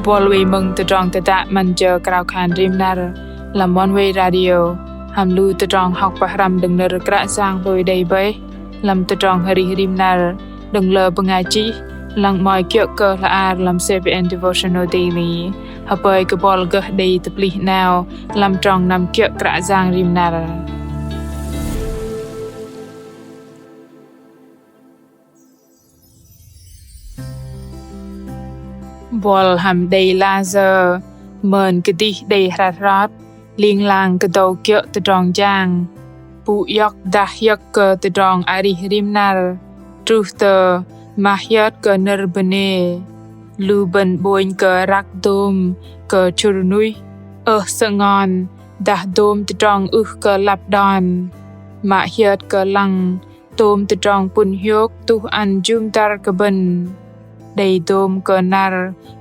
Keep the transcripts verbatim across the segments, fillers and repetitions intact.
Buăl oei mơ̆ng tơdrong tơdă 'Măn Jơ Krao Khan Rim Năr lăm Oneway Radio hăm lu tơdrong hŏk pơhrăm đơ̆ng nơ̆r Kră Yang hlôi đei bơih lăm tơdrong arih rim năr đơ̆ng lơ bơngai chih, lăng 'mơ̆i kiơ̆ kơ hla ar lăm C B N Devotional Daily. Hơpơi kơ buăl gơh đei tơplih 'nao lăm trong năm kiơ̆ Kră Yang rim năr. Buăl hăm đei lah sơ̆ mơn kơdih đei hrăt hrot ling lang kơdâu kiơ̆ tơdrong jang, pŭ iŏk dah hiơ̆k kơ tơdrong arih rim năr, truh tơ mă hiơt kơ nơ̆r bơnê. Lu bơ̆n 'bônh kơ răk dôm kơ chŭr nuih, ơh sơngon dah dôm tơdrong ưh kơ lăp đon, mă hiơt kơ lăng tôm tơdrong pŭn hiôk tuh ăn jŭm dăr kơ bơ̆n. Đei dôm kơ năr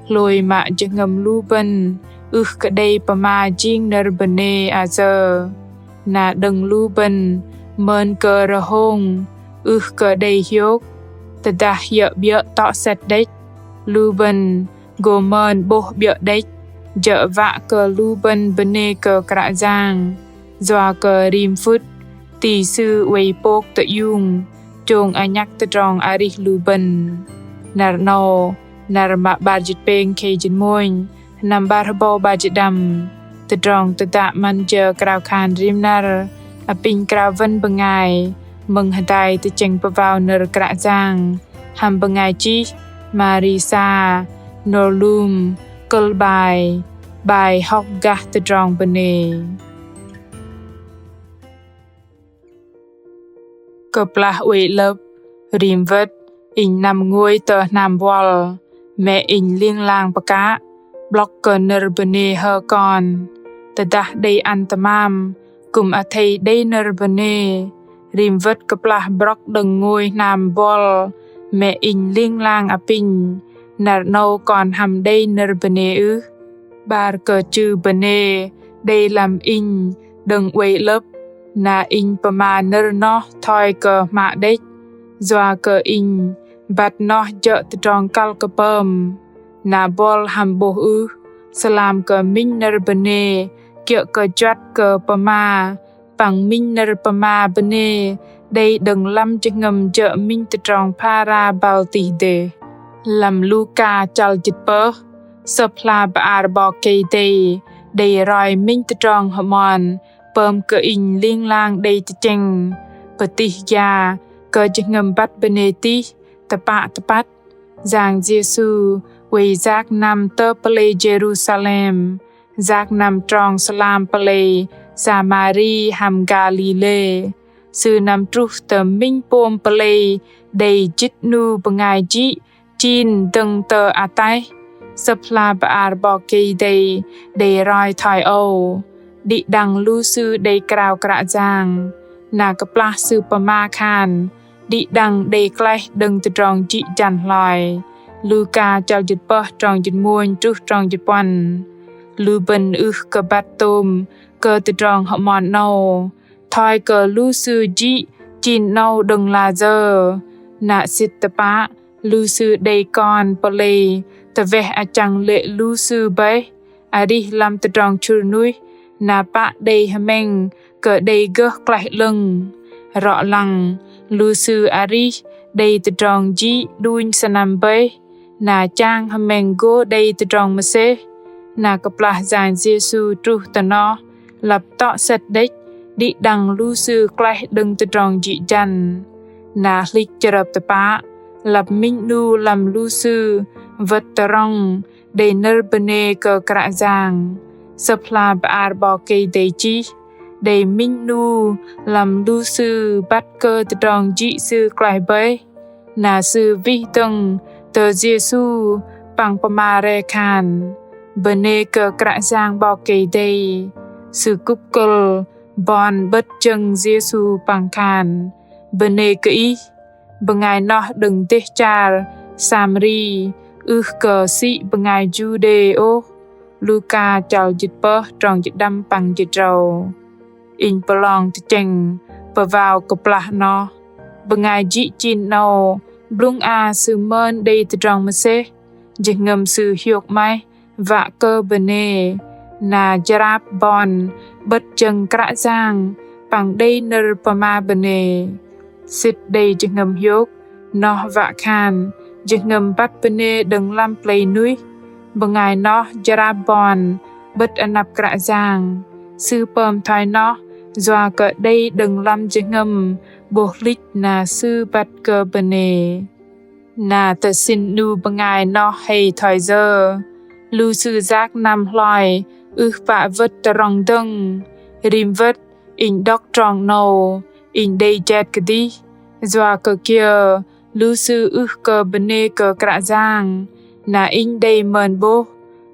hlôi mă jơhngơ̆m lu bơ̆n ưh kơ đei pơma jing nơ̆r bơnê ayơ. Na đơ̆ng lu bơ̆n mơn kơ rơhông ưh kơ đei hiôk, tơdah hiơ̆ 'biơ̆ tŏ sĕt đĕch, lu bơ̆n gô mơn 'bôh 'biơ̆ đĕch, jơ̆ wă kơ lu bơ̆n bơnê kơ Kră Yang, yua kơ rim phŭt ti Sư oei pôk tơiung chông anhăk tơdrong arih lu bơ̆n. Năr 'nâu, năr mă 'bar jĭt pêng khei jĭt mônh, sơnăm 'bar hơbâu 'bar jĭt đăm. Tơdrong tơdă 'Măn Jơ Krao Khan Rim Năr apinh krao wăn bơngai mơ̆ng hơdai tơchĕng pơwao nơ̆r Kră Yang hăm bơngai chih Marisa Noorlum, kơ̆l 'bai: 'Bai hŏk gah tơdrong bơnê. Kơplah oei 'lơ̆p, rim wơ̆t inh năm ngôi tơ hnam buăl, mĕ inh ling lang pơkă 'blŏk kơ nơ̆r bơnê hơkon. Tơdah đei ăn tơmam kư̆m athei đei nơ̆r bơnê. Rim wơ̆t kơplah brŏk đơ̆ng ngôi hnam buăl, mĕ inh ling lang apinh: Năr 'nâu kon hăm đei nơ̆r bơnê ưh? 'Bar kơ chư bơnê đei lăm inh đơ̆ng oei 'lơ̆p, na inh pơma nơ̆r noh thoi kơ hmă đĕch, yua kơ inh băt noh jơ̆ tơdrong kăl kơ pơm. Na buăl hăm 'bôh ưh, sơlam kơ minh nơ̆r bơnê kiơ̆ kơ juăt kơ pơma, păng minh nơ̆r pơma bơnê đei đơ̆ng lăm jơhngơ̆m jơ̆ minh tơdrong phara băl tih dêh. Lăm Luka chăl jĭt pơh, Sơ̆p hla bơar 'Bok Kei-Dei đei roi minh tơdrong hơmon pơm kơ inh ling lang đei tơchĕng. Pơtih gia kơ jơhngơ̆m băt bơnê tih, tơpă tơpăt, Yang Yêsu oei yak năm tơ pơlei Jêrusalem, yak năm trong sơlam pơlei Samari hăm Galilê. Sư năm truh tơ minh pôm pơlei đei jĭt 'nu bơngai jĭ chin dơ̆ng tơ ataih. Sơ̆p hla bơar 'Bok Kei-Dei đei roi thoi âu: Đĭ đăng lu sư đei krao Kră Yang, na kơplah sư pơma khan: Đĭ đăng đei klaih đơ̆ng tơdrong jĭ jăn hloi. Luka chăl jĭt pơh trong jĭt mônh truh trong jĭt puăn. Lu bơ̆n ưh kơ băt tôm kơ tơdrong hơmon 'nâu, thoi kơ lu sư jĭ chin 'nâu đơ̆ng lah sơ̆. Na sĭt tơpă, lu sư đei kon pơlei tơweh achăng lê̆ lu sư bơih, arih lăm tơdrong chŭr nuih, na pă đei hơmĕng kơ đei gơh klaih 'lơ̆ng. Rŏ lăng, lu sư arih đei tơdrong jĭ đunh sơnăm bơih, na chang hơmĕng gô đei tơdrong mơsêh. Na kơplah Yang Yêsu truh tơ noh, lăp tŏ sĕt đĕch, đĭ đăng lu sư klaih đơ̆ng tơdrong jĭ jăn. Na hlĭch chơrơp tơpă, lăp minh 'nu lăm lu sư wơ̆t tơrŏng đei nơ̆r bơnê kơ Kră Yang. Sơ̆p hla bơar 'Bok Kei-Dei chih: Đei minh 'nu lăm lu sư băt kơ tơdrong jĭ sư klaih bơih, na sư wih dơ̆ng tơ Yêsu păng pơma re khan: Bơnê kơ Kră Yang 'Bok Kei-Dei. Sư kŭp kơ̆l bon 'bơ̆t jơ̆ng Yêsu păng khan: Bơnê kơ Ih. Bơngai noh đơ̆ng dêh char Samari, ưh kơ sĭ bơngai Juđê ôh. Luka chăl jĭt pơh trong jĭt đăm păng jĭt drâu. Inh pơlong tơchĕng pơwao kơplah noh, bơngai jĭ chin 'nâu blŭng a sư mơn đei tơdrong mơsêh, jơhngơ̆m sư hiôk 'maih wă kơ bơnê na jrap bon 'bơ̆t jơ̆ng Kră Yang păng đei nơ̆r pơma bơnê. Sĭt đei jơhngơ̆m hiôk, noh wă khan jơhngơ̆m băt bơnê đơ̆ng lăm plei nuih, bơngai noh jrap bon 'bơ̆t anăp Kră Yang. Sư pơm thoi noh yua kơ đei đơ̆ng lăm jơhngơ̆m 'bôh hlĭch na sư băt kơ bơnê. Na tơsĭn 'nu bơngai noh hei thoi yơ? Lu sư yak năm hloi ưh pă wơ̆t tơdrong dơ̆ng. Rim wơ̆t, inh đŏk trong 'nâu, inh đei jet kơdih. Yua kơ kiơ lu sư ưh kơ bơnê kơ Kră Yang, na inh đei mơn 'bôh.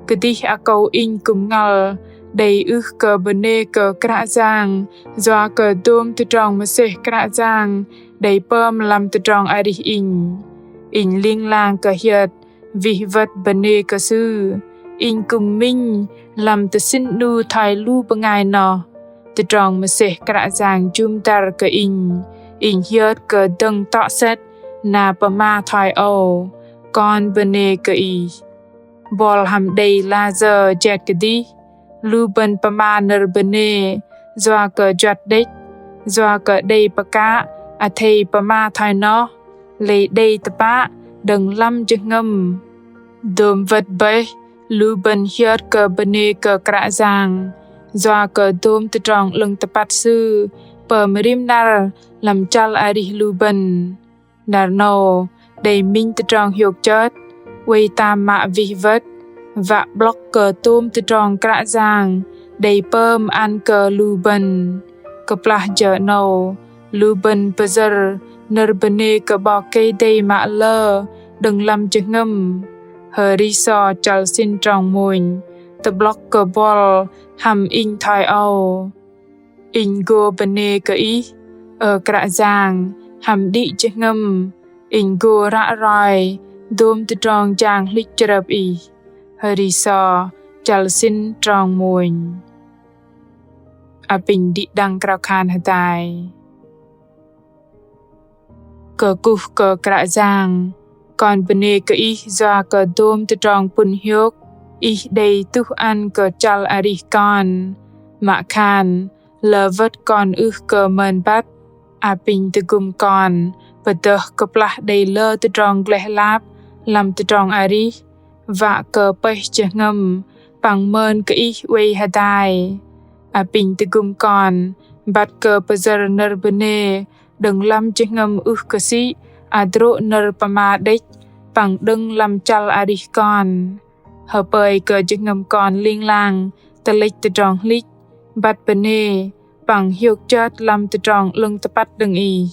Kơdih akâu inh kư̆m ngăl đei ưh kơ bơnê kơ Kră Yang yua kơ dôm tơdrong mơsêh Kră Yang đei pơm lăm tơdrong arih inh. Inh ling lang kơ hiơt wih wơ̆t bơnê kơ Sư. Inh kư̆m minh lăm tơsĭn 'nu thoi lu bơngai noh. Tơdrong mơsêh Kră Yang jŭm dăr kơ inh, inh hiơt kơ dơ̆ng tŏ sĕt na pơma thoi âu: Kon bơnê kơ Ih. Buăl hăm đei layơ jet kơdih, lu bơ̆n pơma nơ̆r bơnê yua kơ juăt đĕch, yua kơ đei pơkă athei pơma thoi noh, lei đei tơpă đơ̆ng lăm jơhngơ̆m. Dôm wơ̆t bơih, lu bơ̆n hiơt kơ bơnê kơ Kră Yang yua kơ dôm tơdrong 'lơ̆ng tơpăt Sư pơm rim năr lăm chăl arih lu bơ̆n. Năr 'nâu đei minh tơdrong hiôk chơt, oei tam mă wih wơ̆t, wă 'blŏk kơ tôm tơdrong Kră Yang đei pơm ăn kơ lu bơ̆n. Kơplah jơ 'nâu, lu bơ̆n pơyơ̆r nơ̆r bơnê kơ 'Bok Kei-Dei mă lơ đơ̆ng lăm jơhngơ̆m. Hơri sô chăl sĭn trong mônh tơ'blŏk kơ buăl hăm inh thoi âu: Inh gô bơnê kơ Ih, ơ Kră Yang, hăm đĭ jơhngơ̆m. Inh gô ră roi dôm tơdrong jang hlĭch chrơp Ih. Hơri sô chăl sĭn trong mônh. Apinh đĭ đăng krao khan hơdai. Kơkuh kơ Kră Yang, kon bơnê kơ Ih yua kơ dôm tơdrong pŭn hiôk Ih đei tuh ăn kơ chăl arih kon. Mă khan lơ wơ̆t kon ưh kơ mơn băt, apinh tơgŭm kon pơdơh kơplah đei lơ tơdrong gleh lap lăm tơdrong arih, wă kơ pơih jơhngơ̆m păng mơn kơ Ih oei hơdai. Apinh tơgŭm kon băt kơ pơyơ̆r nơ̆r bơnê đơ̆ng lăm jơhngơ̆m ưh kơ sĭ hơdrô̆ nơ̆r pơma đĕch păng đơ̆ng lăm chăl arih kon. Hơpơi kơ jơhngơ̆m kon ling lang tơlĕch tơdrong hlĭch, băt bơnê păng hiôk chơt lăm tơdrong 'lơ̆ng tơpăt đơ̆ng Ih.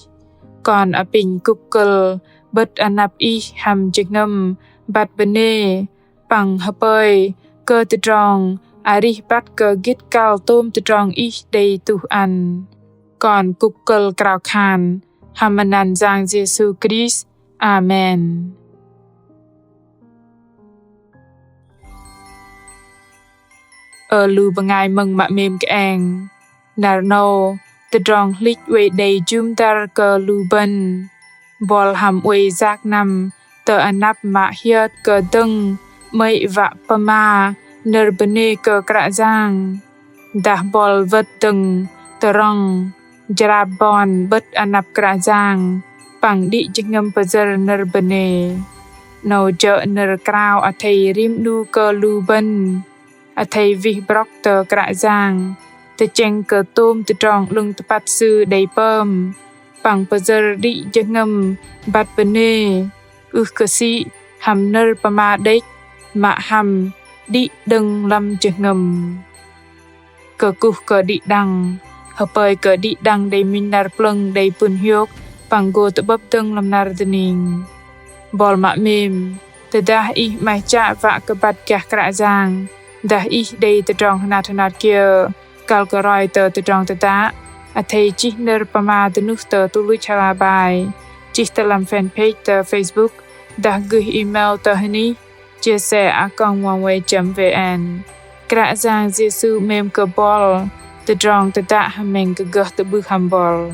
Kon apinh kŭk kơ̆l 'bơ̆t anăp Ih hăm jơhngơ̆m băt bơnê păng hơpơi kơ tơdrong arih băt kơ gĭt kăl tôm tơdrong Ih đei tuh ăn. Kon kŭk kơ̆l krao khan hăm anăn Yang Yêsu Krist. Amen. Ơ lu bơngai mơ̆ng mă 'mêm kơeng, năr 'nâu tơdrong hlĭch oei đei jŭm dăr kơ lu bơ̆n. Buăl hăm oei yak năm tơ anăp mă hiơt kơ dơ̆ng 'mơ̆i wă pơma nơ̆r bơnê kơ Kră Yang. Dah buăl wơ̆t dơ̆ng tơrŏng jrap bon 'bơ̆t anăp Kră Yang păng đĭ jơhngơ̆m pơyơ̆r nơ̆r bơnê. 'Nâu jơ̆ nơ̆r krao athei rim 'nu kơ lu bơ̆n. Athei wih brŏk tơ Kră Yang tơchĕng kơ tôm tơdrong 'lơ̆ng tơpăt Sư đei pơm păng pơyơ̆r đĭ jơhngơ̆m băt bơnê, ưh kơ sĭ hăm nơ̆r pơma đĕch, mă hăm đĭ đơ̆ng lăm jơhngơ̆m. Kơkuh kơ đĭ đăng, hơpơi kơ đĭ đăng đei minh năr plơ̆ng đei pŭn hiôk păng gô tơ'bơ̆p dơ̆ng lăm năr dơning. Buăl mă 'mêm, tơdah ih 'maih chă wă kơ băt gah Kră Yang, dah ih đei tơdrong hơnat hơnat kiơ kăl kơ roi tơ tơdrong tơdă, athei chih nơ̆r pơma dơnuh tơ tơluch hla bơar, chih tơ lăm fanpage tơ Facebook, dah gưi email tơ hơnih chia sẻ a còng oneway chấm vn. Kră Yang Yêsu 'mêm kơ buăl, tơdrong tơdă hơmĕng kơ gơh tơ'bưh hăm buăl.